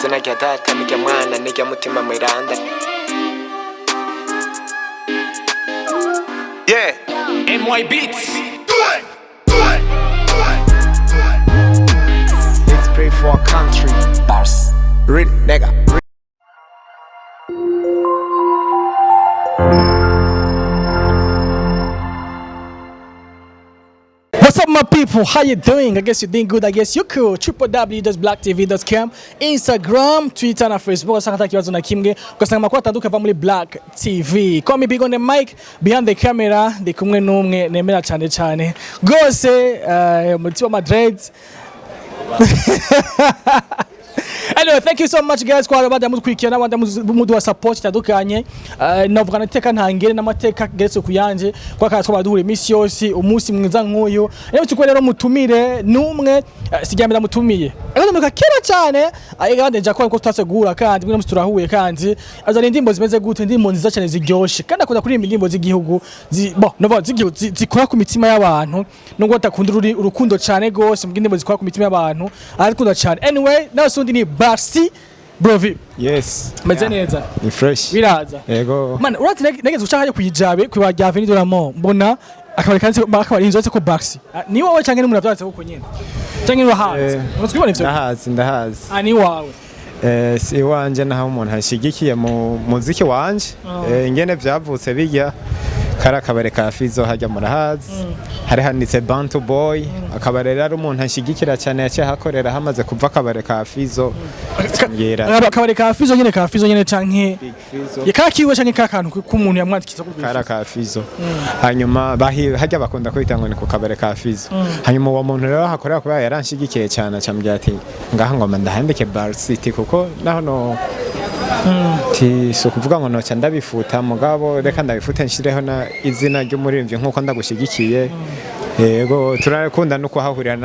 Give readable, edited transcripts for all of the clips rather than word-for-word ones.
Izina rya Data n'irya Mwana n'irya Mutima Mweranda. Yeah. NY Beats. Let's pray for our country. Bars. Real nigga. What's up, my people? How you doing? I guess you're doing good. I guess you cool. www.blacktv.com, Instagram, Twitter na Facebook. Usanga hata kibazo na kimwe ugasanga amakuru atandukanye ava muri Black TV. Call me big on the mic, behind the camera, ndi kumwe n'umwe nemera cyane cyane rwose, umutima Madrid. Anyway, thank you so much guys kwa abandi mudukurikira n'abandi muduha support itandukanye. Navuga nateka ntangere n'amateka geretse kuyanje kwa kana twaba duhura iminsi yose umunsi mwiza nk'uyu. Rero tukwe rero mutumire numwe sijyambere mutumiye. Ariko ndamuka kera cyane ariko nje ko tutasegura kandi mwe turahuye kandi azana indirimbo zimeze gute, indirimbo nziza cyane ziryoshe kandi akunda kuririmba indirimbo z'igihugu bo no z'igihugu zikora ku mitima y'abantu nubwo atakunda urukundo cyane gose mbwa indirimbo zikora ku mitima y'abantu arakunda cyane. Anyway, nawe sundi ni Barsi Brovi. Yes. Meze neza. Ni fresh. Biraza. Yego. Man, urati nageze guca hajya kuyijabe kwiba rya Avenue de la Mort mbona akabari kanze akabari inzu ko Barsi. Ni wowe canke ni umuntu avyanditse kuko nyene canke ni wahanze? Uratse kubona ivyo? Ndahazi, ndahazi. Ah, ni wawe? Si iwanje, naho umuntu ashigikiye mu muziki wanje. Ingene vyavutse bijya kari akabare ka Fizo hajya murahazi. Hari handitse Bantu Boy, akabare rero ari umuntu ashigikira cyane yaciye ahakorera hamaze kuva akabare ka Fizo. Mbwira. Akabari ka Fizo nyene, ka Fizo nyene canke Big Fizo. Yakakiwe canke ka kantu k'umuntu yamwandikiza ko Kari aka Fizo. Hanyuma hajya bakunda kwita ngo ni ku kabare ka Fizo. Hanyuma uwo muntu rero ahakorera kubera yaranshigikiye cyane acambwira ati ngaha ngoma ndahandike Bar City kuko naho no ti si ukuvuga ngo noca ndabifuta mugabo reka ndabifute nshireho na izina ry'umuririmbyi nkuko ndagushigikiye. Yego, turakunda no kuhahurira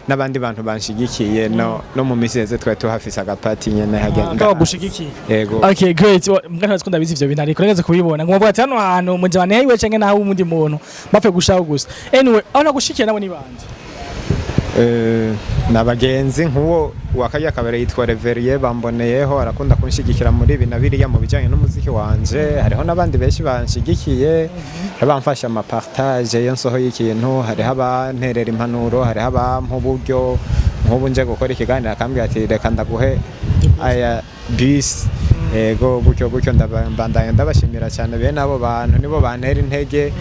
n'abandi bantu banshigikiye no mu minsi iheze twari tuhafise agapati nyene hajya. Bagushigikiye. Yego. Okay, great. Mbwa ntazi ko ndabizi ivyo bintu ariko nageze kubibona. Ngo mvuga ati hano hantu mujyane yiwe canke naho umundi muntu. Bapfe gushaho gusa. Anyway, aho nagushikiye nabo ni bande? Na bagenzi nk'uwo wakarya kabere yitwa Reveriye bamboneyeho arakunda kunshigikira muri ibi na biriya mu bijyanye n'umuziki wanje. Hariho n'abandi benshi banshigikiye, hari abamfasha amapartage iyo nsohoye ikintu, hariho abanterera impanuro, hariho abampa uburyo nk'ubu nje gukora ikiganiro akambwira ati reka ndaguhe aya bisi. Yego, gutyo gutyo mbandanya ndabashimira cyane bene abo bantu nibo bantera intege.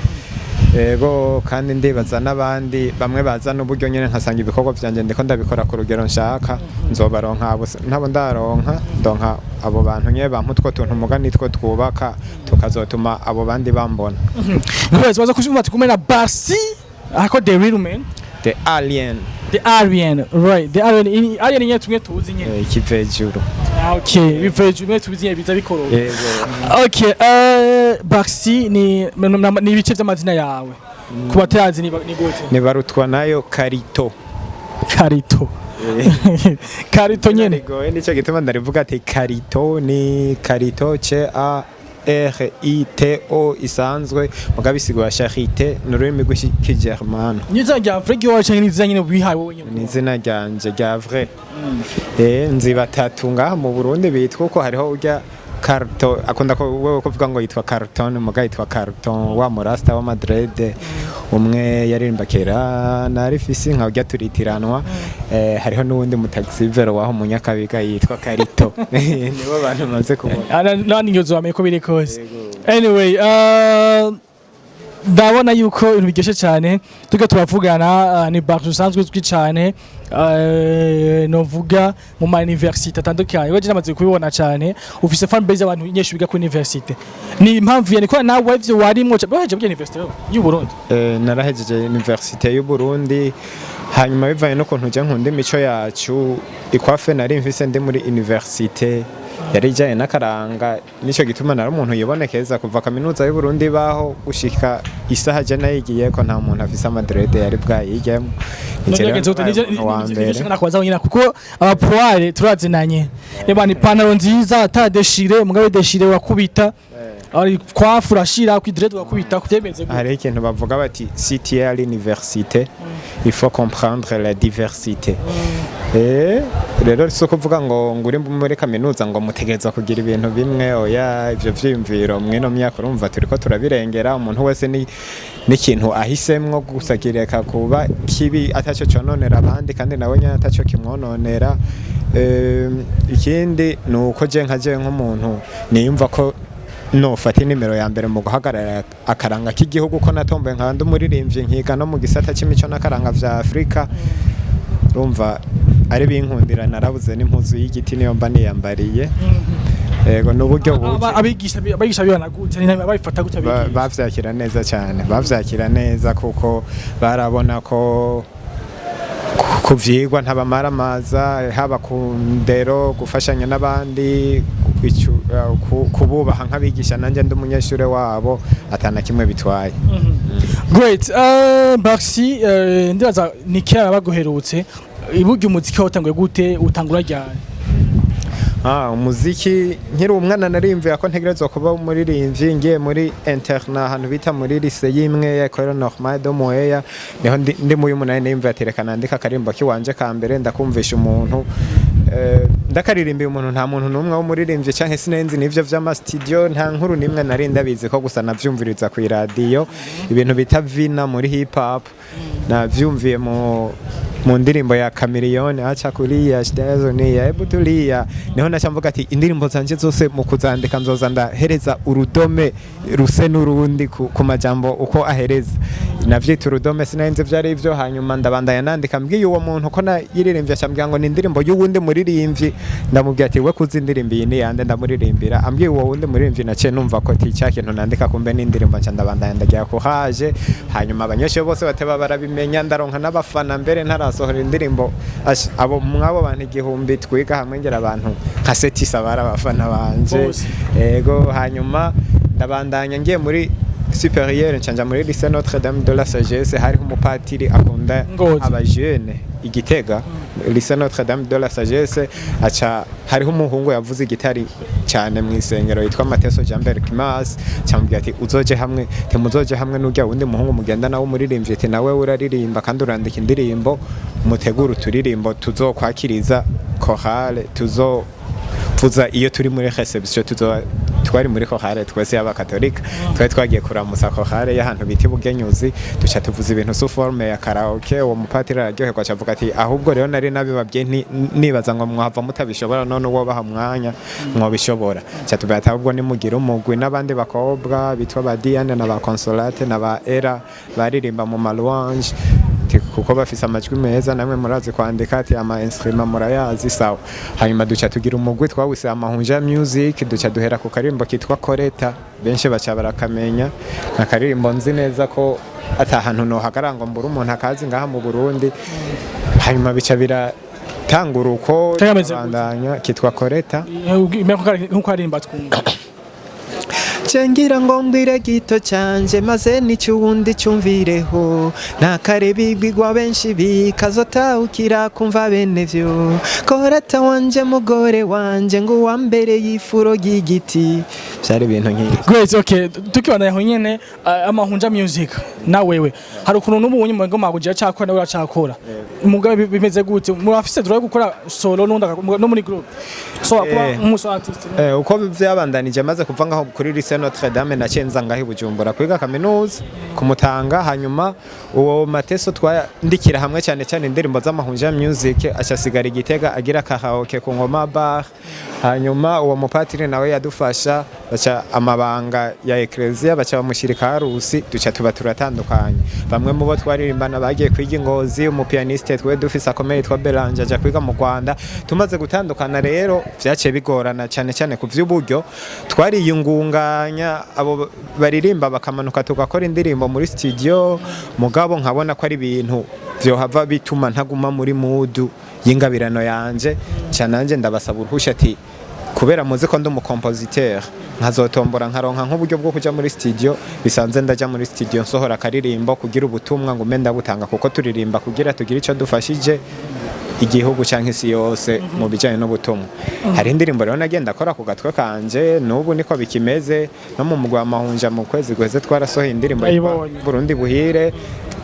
Yego, kandi ndibaza n'abandi bamwe bazana uburyo nyine nkasanga ibikorwa byanjye ndiko ndabikora ku rugero nshaka nzobaronka abo ntabo ndaronka ndonka abo bantu nyine bampa utwo tuntu mugani two twubaka tukazotuma abo bandi bambona. Great, waza kushimba tukumwe na Barsi ako the real man. The Alien. The Alien, right. The Alien, Alien nyene tumwe tuzi nyene. Ikivejuru. Ah, okay, biveje tumwe tuzi nyene biza bikoroka. Yego. Okay, Barsi ni ibice vy'amazina yawe. Ku batazi ni gute? Nibarutwa nayo Karito. Karito. Karito nyene. Rigoye nicyo gituma ndarivuga ati Karito ni Karito C A R I T O isanzwe mugabo isigura charité ni ururimi rw'ikigermano. Ni izina rya Afrika iwawe canke ni izina nyene wihaye wowe nyene? Ni izina ryanje rya vrai. Nzi batatu ngaha mu Burundi bitwa uko, hariho urya Carton akunda ko wewe kuvuga ngo yitwa Carton muga yitwa Carton wa murasta wa Madrid umwe yaririmba kera nari fisi nka urya turitiranwa. Hariho n'uwundi mutaxivero waho munyakabiga yitwa Karito nibo bantu maze kubona. Nani nyozo wamenye ko biri kose. Anyway, ndabona yuko ibintu biryoshe cyane tuge turavugana, ni Barca usanzwe uzwi cyane, novuga mu ma university atandukanye weje namaze kubibona cyane ufise fan base y'abantu nyinshi biga ku university. Ni impamvu yani ko nawe ivyo warimwo waje muri university y'u Burundi? Narahejeje universite y'u Burundi hanyuma bivanye n'ukuntu je nkunda imico yacu ikwafe nari mfise ndi muri universite yari ijanye n'akaranga nico gituma nari umuntu yibonekeza kuva kaminuza y'u Burundi baho gushika isaha je nayigiyeko nta muntu afise amadrede yari bwayigemo. Ni je rero nabaye umuntu wa mbere. Nakubaza nyina kuko abapoire turazinanye eba ni ipantaro nziza atadeshire mugabe deshire wakubita. Ari kwafu urashira ku dread ugakubita kubyemeze gute? Hariho ikintu bavuga bati: "Si tu es à l'université, il faut comprendre la diversité." Rero si ukuvuga ngo uri muri kaminuza ngo mutegereza kugira ibintu bimwe. Oya, ivyo vyiyumviro mwino myaka urumva turiko turabirengera. Umuntu wese ni n'ikintu ahisemwo gusa, kireka kuba kibi ataco cononera abandi, kandi nawe nyene ataco kimwononera. Ikindi ni uko je nka je nk'umuntu niyumva ko nofata inimero ya mbere mu guhagarara akaranga k'igihugu, ko natomboye nkaba ndi umuririmbyi, nkiga no mu gisata c'imico n'akaranga vya Afurika, urumva ari binkundira narabuze n'impuzu y'igiti niyo mba niyambariye. Yego, n'uburyo buke. Abigisha bibana gute? Ni babifata gute abigisha? Bavyakira neza cyane, bavyakira neza kuko barabona ko ku vyigwa ntabamaramaza, haba ku ndero, gufashanya n'abandi, kububaha nk'abigisha, nanjye ndi umunyeshuri wabo, atana kimwe bitwaye. Great. Baxi, ndibaza ni kera baguherutse. Iburyo umuziki watanguye gute? Utangura ryari? Umuziki nkiri umwana narimviye ko ntegerezwa kuba umuririmbyi. Ngiye muri internat ahantu bita muri lycée y'imwe ya École Normale de Mueya, niho ndi mu y'umunani niyumviye ati: "Reka nandike akarimbo kiwanje ka mbere ndakumvisha umuntu." Ndakaririmbiye umuntu, nta muntu n'umwe w'umuririmbyi canke sinenzi n'ivyo vy'ama studio, nta nkuru nimwe nari ndabizi ko, gusa navyumviriza ku iradiyo ibintu bita vina muri hip hop. Navyumviye mu ndirimbo ya Chameleone, "Acha kulia shidazoni hebu tulia". Niho naca mvuga ati: "Indirimbo zanje zose mu kuzandika nzoza ndahereza urudome ruse n'urundi ku majambo uko ahereza." Navyita urudome, sinari ivyo ari vyo. Hanyuma ndabandanya nandika, mbwiye uwo muntu ko nayiririmbye, acambwira ngo ni indirimbo y'uwundi muririmbyi. Ndamubwira ati: "We kuzi indirimbo iyi ni yande?" Ndamuririmbira, ambwiye uwo wundi muririmbyi. Naciye numva ko ati cya kintu nandika kumbe ni indirimbo. Nca ndabandanya ndagira courage, hanyuma abanyeshuri bose bateba barabimenya, ndaronka n'abafana mbere ntarasohora indirimbo. Abo mwabo bantu 1000 twiga hamwe, ngira abantu nka setisa bari abafana banje. Bose. Ego. Hanyuma ndabandanya, ngiye muri supérieur, nca muri lycée Notre Dame de la Sagesse. Hariho umupatiri akunda Ngozi. abajene igitega, lycée Notre Dame de la Sagesse. Aca hariho umuhungu yavuze igitari cyane mu isengero yitwa Mateso Jean Kimas, cyamubwira ati: "Uzoje hamwe, timuzoje hamwe n'ujya wundi muhungu mugenda nawe umuririmbyi, ati nawe uraririmba kandi urandika indirimbo, mutegure uturirimbo tuzokwakiriza chorale tuzo vuza iyo turi muri réception." Tuzo twari muri chorale twese y'abakatolika, twari twagiye kuramutsa chorale y'ahantu bita Bugenyuzi, duca tuvuza ibintu sous forme ya karaoke. Uwo mupatiri araryoherwa, aca avuga ati: "Ahubwo rero nari nabibabwiye nibaza ngo mwahava mutabishobora, none uwo baha mwanya mwobishobora." Aca tubwira ati: "Ahubwo nimugire umugwi n'abandi bakobwa bitwa ba Diane na ba Consolate na ba Era baririmba mu ma louange, ati kuko bafise amajwi meza, namwe murazi kwandika, ati ama instrument murayazi, sawa." Hanyuma duca tugira umugwi twawise Amahunja Music. Duca duhera ku karimbo kitwa Koreta, benshi baca barakamenya. Nakaririmbo nzi neza ko ata hantu nohagarara ngo mbure umuntu akazi ngaha mu Burundi. Hanyuma bica biratangura uko. Kameze gute? Bandanya kitwa Koreta. Nkuko aririmba twumva. Cengira ngo mbwire gito canje maze n'icuwundi cyumvireho, ntakarebe bigwa benshi bikazotahukira kumva bene vyo. Koreta wanje, mugore wanje, ngo uwa mbere y'ifuro ry'igiti. Vyari ibintu nk'ibi. Great, okay. Tukibandanya aho nyene, Amahunja Music na wewe, hari ukuntu n'ubu nyuma ngo mabuja cyakora nawe uracakora. Mugabe bimeze gute? Murafise droit yo gukora solo n'undi no muri group? So kuba nk'umu artist. Uko vyabandanije, maze kuva ngaho kuri lycée Notre Dame, nacenza ngaho i Bujumbura kwiga kaminuza kumutanga. Hanyuma uwo Mateso twandikira hamwe cyane cyane indirimbo z'Amahunja Music acasigara igitega agira karaoke ku Ngoma Bar. Hanyuma uwo mupatiri nawe yadufasha baca amabanga ya ecclesia, baca bamushyira Karusi, duca tuba turatandukanye. Bamwe mu bo twaririmbana bagiye kwiga Ingozi, umupianiste twe dufise akomeye yitwa Belange aja kwiga mu Rwanda. Tumaze gutandukana rero vyaciye bigorana cyane cyane ku vy'uburyo. Twariyungunganya, abo baririmba bakamanuka tugakora indirimbo muri studio, mugabo nkabona ko ari ibintu vyohava bituma ntaguma muri mood y'ingabirano yanje cyane. Nanje ndabasaba uruhusha ati: "Kubera muzi ko ndi umucompositeur, nkazotombora nkaronka nk'uburyo bwo kuja muri studio bisanze, ndaja muri studio nsohora akaririmbo kugira ubutumwa ngume ndabutanga, kuko turirimba kugira tugire ico dufashije." igihugu canke isi yose mu bijanye n'ubutumwa. Hari indirimbo rero nagenda akora ku gatwe kanje, n'ubu niko bikimeze. No mu mugwi wa Mahunja, mu kwezi guheze twarasohoye indirimbo yitwa Ndayibonye. Burundi buhire.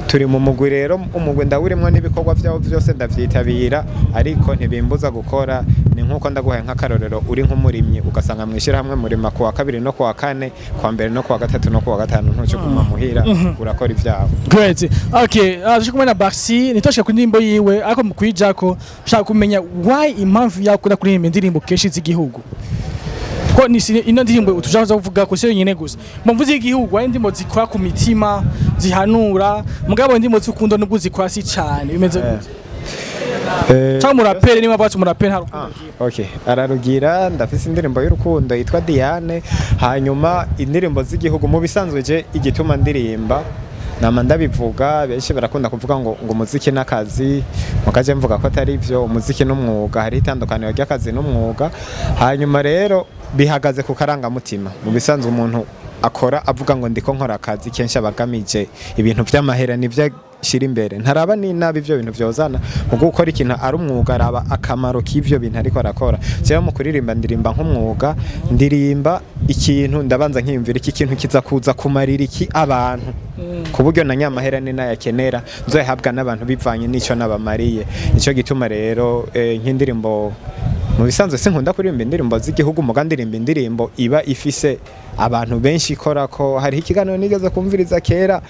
Turi mu mugwi rero, umugwi ndawurimwo n'ibikorwa vyawo vyose ndavyitabira, ariko ntibimbuza gukora. Ni nkuko ndaguhaye nk'akarorero, uri nk'umurimyi ugasanga mw'ishyirahamwe murima kuwa kabiri no kuwa kane, kuwa mbere no kuwa gatatu no kuwa gatanu, ntuce uguma muhira, urakora ivyawe. Great. Okay, turi kumwe na Barsi, nitoshye ku ndirimbo yiwe, ariko mu kuyijako shaka kumenya why, impamvu yakunda kuririmba indirimbo kenshi z'igihugu. Ko ni ino ndirimbo utujaza kuvuga ko siyo nyine gusa. Mu mvuze y'igihugu hari indirimbo zikora ku mitima, zihanura, mugabo indirimbo z'urukundo nubwo zikora si cyane. Bimeze gute? Cyangwa umuraperi, niba batse umuraperi nta rukundo agira. Okay, ararugira. Ndafise indirimbo y'urukundo yitwa Diane. Hanyuma indirimbo z'igihugu, mu bisanzwe je igituma ndirimba, nama ndabivuga, benshi barakunda kuvuga ngo umuziki n'akazi, mukaje mvuga ko atari byo. Umuziki n'umwuga, hari itandukaniro ry'akazi n'umwuga. Hanyuma rero bihagaze ku karangamutima. Mu bisanzwe umuntu akora avuga ngo ndiko nkora akazi, kenshi aba agamije ibintu vy'amahera, nivyo ashyira imbere, ntaraba n'inabi ivyo bintu vyozana. Mu gukora ikintu ari umwuga, araba akamaro k'ivyo bintu ariko arakora. Jewe mu kuririmba ndirimba nk'umwuga, ndirimba ikintu ndabanza nkiyumvira iki kintu kiza kuza kumarira iki abantu, ku buryo na nyamahera ni nayakenera nzoyahabwa n'abantu bivanye n'ico nabamariye. Nico gituma rero nk'indirimbo, mu bisanzwe sinkunda kuririmba indirimbo z'igihugu, muga ndirimba indirimbo iba ifise abantu benshi ikora ko. Hariho ikiganiro nigeze kumviriza kera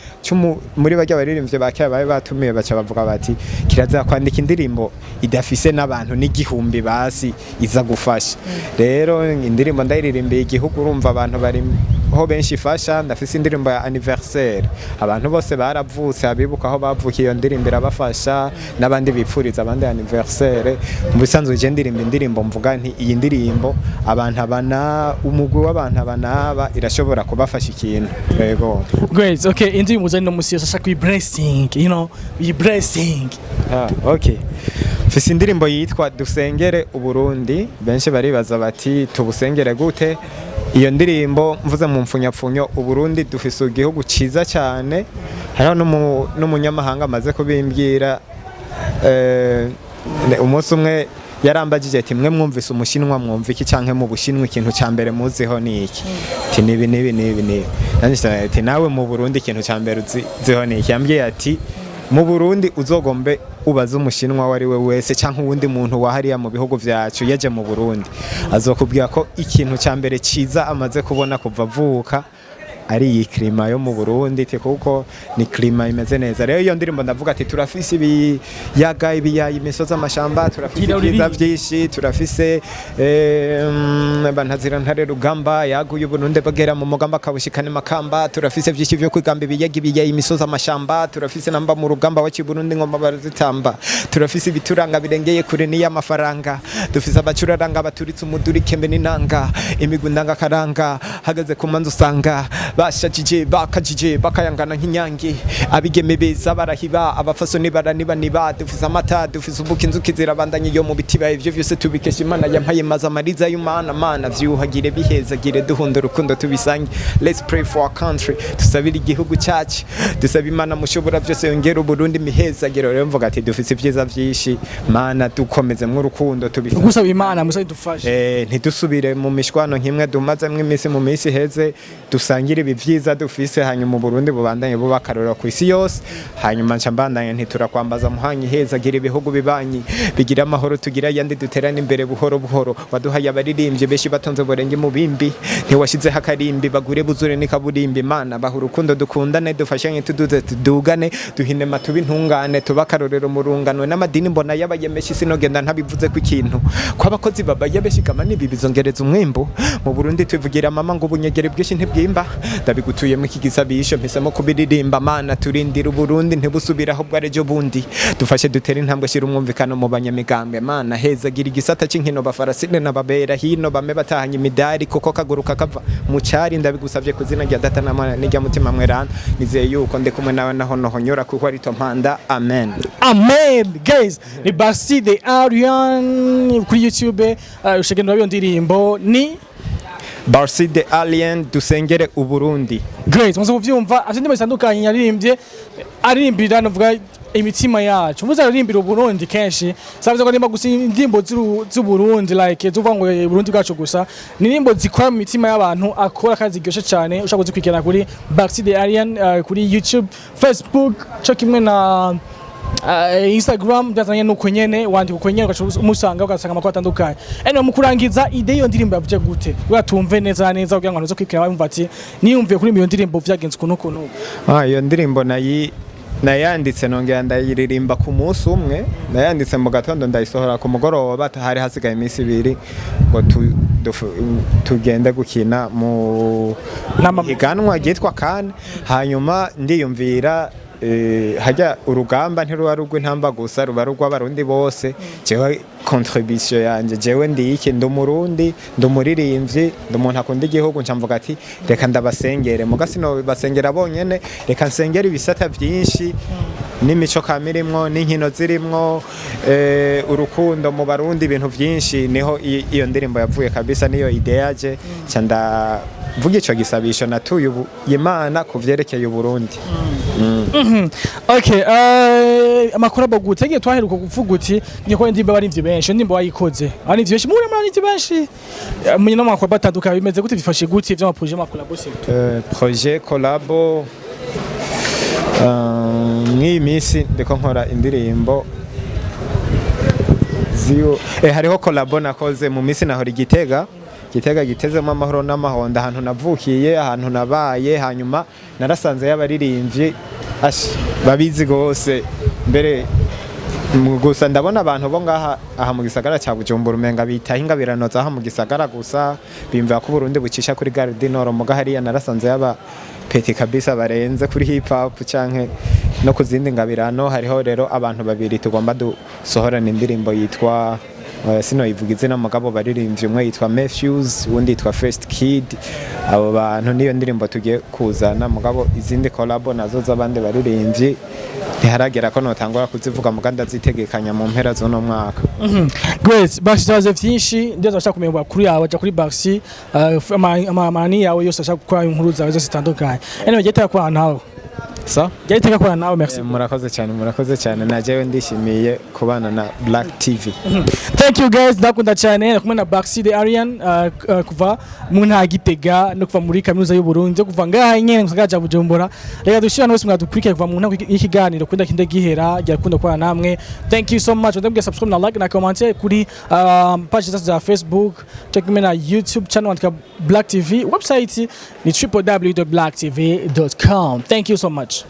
muri barya baririmbyi ba kera bari batumiwe, baca bavuga bati kiraza kwandika indirimbo idafise n'abantu n'igihumbi basi iza gufasha. Rero indirimbo ndayiririmbiye igihugu, urumva abantu bari ho benshi ifasha. Ndafise indirimbo ya anniversaire, abantu bose baravutse, abibuka aho bavukiye, iyo ndirimbo irabafasha, n'abandi bipfuriza abandi anniversaire. Mu bisanzwe je ndirimba indirimbo mvuga nti iyi ndirimbo abantu abana, umugwi w'abantu abanaba, irashobora kubafasha ikintu, yego. Great. Okay, indirimbo uzanye no musi yose ashaka blessing, you blessing. Ah, okay. Mfise indirimbo yitwa Dusengere Uburundi. Benshi baribaza bati tubusengere gute? Iyo ndirimbo mvuze mu mfunyapfunyo, Uburundi dufise igihugu ciza cyane. Hariho n'umunyamahanga amaze kubimbwira. Umunsi umwe yarambagije ati mwe mwumvise umushinwa mwumva iki, canke mu Bushinwa ikintu ca mbere muziho ni iki? Ati nibi nibi nibi nibi. Nanjye ati nawe mu Burundi ikintu ca mbere uziho ni iki? Yambwiye ati mu Burundi uzogombe ubaze umushinwa uwo ari we wese canke uwundi muntu wa hariya mu bihugu vyacu yaje mu Burundi, azokubwira ko ikintu ca mbere ciza amaze kubona kuva avuka ari iyi climat yo mu Burundi, ati kuko ni climat imeze neza. Rero iyo ndirimbo ndavuga ati turafise ibiyaga, ibiyaya, imisozi, amashamba, turafise Gira ibyiza uririmbe. vyinshi, turafise bantazira ntare rugamba yaguye Uburundi bagera mu mugamba akabushikana makamba, turafise vyinshi vyo kwigamba, ibiyaga, ibiyaya, imisozi, amashamba, turafise namba mu rugamba waciye Burundi ngoma barazitamba, turafise ibituranga birengeye kure n'iy'amafaranga, dufise abacuraranga baturitse umuduri kembe n'inanga, imigwi ndangakaranga hageze ku manza usanga bashajije bakajije bakayangana nk'inyange, abigeme beza barahiba, abafasoni baranibaniba, dufise amata, dufise ubuki, inzuki zirabandanya iyo mu biti baye. Ivyo vyose tubikesha Imana yampaye maze amariza y'umana. Mana vyuhagire, bihezagire, duhunda urukundo tubisange. Let's pray for our country, dusabire igihugu cyacu, dusaba Imana mushobora vyose yongera Uburundi mihezagiro. Rero mvuga ati dufise ivyiza vyinshi, Mana dukomezemwo urukundo tubisange. Gusaba Imana musa idufashe. Ntidusubire mu mishwano nk'imwe dumazemwo iminsi mu minsi iheze, dusangire ibi vyiza dufise, hanyuma Uburundi bubandanye buba akarorero ku isi yose. Hanyuma nca mbandanya ntiturakwambaza muhanyi heza gira ibihugu bibanyi bigira amahoro, tugira ayandi, duterane imbere buhoro buhoro. Waduhaye abaririmbyi benshi batonze burenge mu bimbi, ntiwashizeho akarimbi bagure buzure n'ikaburimbi. Mana baha urukundo, dukundane, dufashanye, tuduze tudugane, duhinema tuba intungane, tuba akarorero mu rungano n'amadini. Mbona yabayemeshi, sinogenda ntabivuze ko ikintu ko abakozi babaye benshi gama nibi bizongereza umwimbu mu Burundi. Tuvugira mama ngo ubunyegere bwinshi ntibwimba, ndabigutuyemo iki gisabisho mpisemo kubiririmba. Mana turindira Uburundi ntibusubira aho bwarejo bundi, dufashe dutere intambwe, shira umwumvikano mu banyamigambwe. Mana hezagira igisata c'inkino, bafarasine n'ababera hino bame batahanye imidari, kuko kaguruka kava mu cyari. Ndabigusavye ku zina rya Data na Mwana n'irya Mutima Mweranda, nizeye yuko ndi kumwe nawe naho nohonyora, kuko ari to mpanda. Amen. Amen. Guys, ni Barsi the Arian kuri YouTube, ushagenda iyo ndirimbo ni Barsi the Alien, Dusengere Uburundi. Great, muze kuvyumva, afite indirimbo zitandukanye yaririmbye, aririmbira novuga. Imitima yacu mvuze ararimbira Uburundi kenshi, savuze ko nimba gusa indirimbo z'Uburundi, like zuvuga ngo Burundi bwacu gusa, ni indirimbo zikora mu mitima y'abantu, akora kandi ziryoshe cyane. Ushobora kuzikurikirana kuri Baxi the Alien kuri YouTube, Facebook, cyo kimwe na Instagram, byazanye nuko nyene wandika uko nyene ugaca umusanga, ugasanga amakuru atandukanye. Anyway, mu kurangiza, idée y'iyo ndirimbo yavuze gute kugira tumve neza na neza, kugira ngo abantu kwikira bumva ati niyumviye kuri iyo ndirimbo vyagenze ukuntu ukuntu? Ah, iyo ndirimbo nayanditse nongera ndayiririmba ku munsi umwe. Nayanditse mu gatondo, ndayisohora ku mugoroba. Hari hasigaye iminsi 2 ngo tugende gukina mu higanwa ryitwa CAN. Hanyuma ndiyumvira, hajya urugamba ntiruba rugw'intamba gusa, ruba rugw'Abarundi bose. Jewe contribution yanje, jewe ndi iki? Ndi Umurundi, ndi umuririmbyi, ndi umuntu akunda igihugu. Nca mvuga ati reka ndabasengere, muga sino basengera bonyene, reka nsengere ibisata byinshi n'imico kamirimwo n'inkino zirimwo, urukundo mu Barundi, ibintu byinshi. Niho iyo ndirimbo yavuye kabisa, niyo idée yaje. Nca ndavuga ico gisabisho natuye ubu Imana ku vyerekeye Uburundi. Okay, amakuru abo gute? Yagiye twaheruka kuvuga uti ngiye ko indirimbo abarimvyi benshi, indirimbo wayikoze abarimvyi benshi, muri abarimvyi benshi, munye no makuru batandukanye, bimeze gute, bifashe gute ivyo projet ma collabo surtout? Projet collabo, mw'iyi minsi ndiko nkora indirimbo ziyo, hariho collabo nakoze mu minsi nahora Igitega. Gitega gitezemo amahoro n'amahonda, ahantu navukiye, ahantu nabaye. Hanyuma narasanze y'abaririmbyi babizi gose mbere. Gusa ndabona abantu bo ngaha aha mu gisagara cya Bujumbura umenga bitaho ingabirano zaha mu gisagara gusa, bimva ko Burundi bucisha kuri Gare du Nord. Muga hariya narasanze yaba petit kabisa barenze kuri hip hop canke no ku zindi ngabirano. Hariho rero abantu babiri tugomba dusohorana indirimbo yitwa, sinoyivuga izina, mugabo baririmbyi umwe yitwa Matthews, uwundi yitwa First Kid. Abo bantu niyo ndirimbo tugiye kuzana. Mugabo izindi collabo nazo z'abandi baririmbyi ntiharagera ko notangura kuzivuga, muga ndazitegekanya mu mpera z'uno mwaka. Great Baxi, twaze vyinshi ndetse bashaka kumenya amakuru yawe, aja kuri Baxi, amani yawe yose ashaka gukora, inkuru zawe zose zitandukanye. Anyway, giteka kwa nawe. So giteka kwa nawe, merci. Murakoze cyane, murakoze cyane. Na jewe ndishimiye kubana na Black TV. Thank you guys, ndakunda cyane kumwe na Baxi the Arian, kuva mu ntara Gitega no kuva muri kaminuza y'u Burundi, kuva ngaha nyene mu gisagara ca Bujumbura. Reka dushira bose mwadukurikiye kuva mu ntango y'ikiganiro kunda kinde gihera gyakunda kubana namwe. Thank you so much. Ndabwiye subscribe na like na comment kuri page zacu za Facebook, check me na YouTube channel, wandika Black TV, website ni www.blacktv.com. Thank you so much.